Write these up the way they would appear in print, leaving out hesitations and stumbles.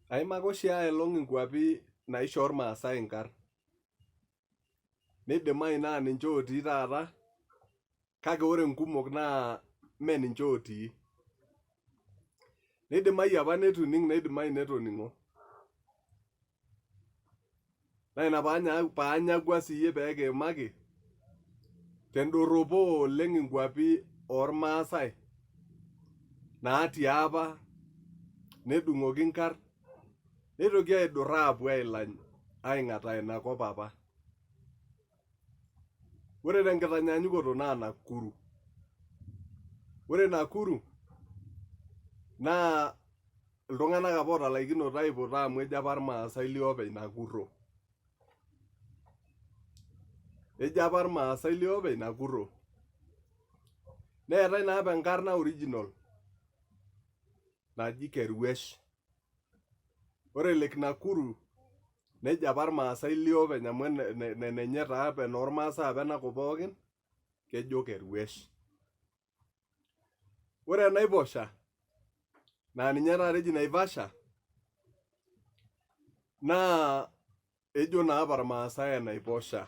Aimaka oshi aelong inkuapi naishoo irmaasai inkarn. Neidimayu naa ninche otii taata kake ore nkumok naa mee ninche otii. Neidimayu apa neitu ining neidimayu netoning'o. Naa ina paanyakua siiyie pee kiimaki tendorropo oleng inkuapi ormaasai natii apa nedung'oki inkarn neitoki aidurra aapuo ailany aing'ataa ina kop apa. Ore tenkitanyanyukoto naa Nakuru. Ore Nakuru naa iltung'anak apa otalaikinote aiputa amu ejo apa irmaasai liopeny Nakuro. Ejo apa irmaasai liopeny Nakuro. Neetae naa apa enkarna original naji Keruesh. Ore Lake Nakuru nejo apa irmaasai liopeny amu enenye taa apa enoormaasai apa ena kop pookin kejo Keruesh. Ore enaiposha naa ninye taata eji Naivasha naa ejo naa apa irmaasai enaiposha.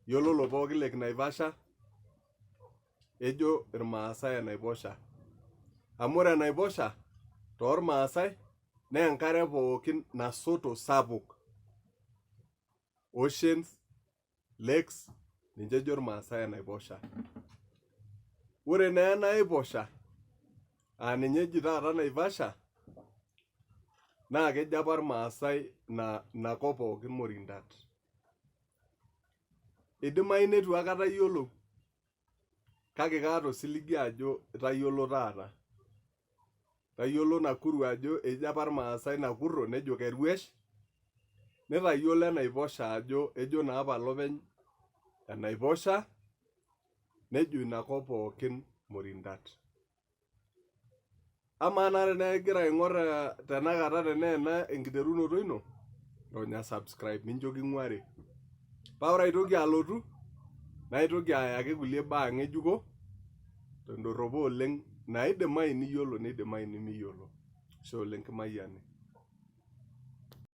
Iyiololo pookin Lake Naivasha ejo irmaasai enaiposha. Amu ore enaiposha toormaasai naa enkare pookin nasoto sapuk. Oceans, lakes ninche ejo irmaasai enaiposha. Ore naa ena aiposha aa ninye eji taata Naivasha naa kejo apa irmaasai ina kop pookin Morintat. Eidimayu neitu aikata iyiolou kake kaata osiligi ajo itayiolo taata. Itayiolo Nakuru ajo ejo apa irmaasai Nakuro nejo Keruesh, nitayiolo enaiposha ajo ejo naa apa lopeny enaiposha nejo ina kop pookin Morintat. Amaa naa tenaa igira aing'or tenakata tenaa ena enkiterunoto ino, ronya subscribe mincho king'uari. Paa ore aitoki alotu, naitoki ayaki kulie baa ng'ejuko tendorropo oleng naidimayu niyiolo neidimayu nimiyiolo. Ashe oleng kimayiani.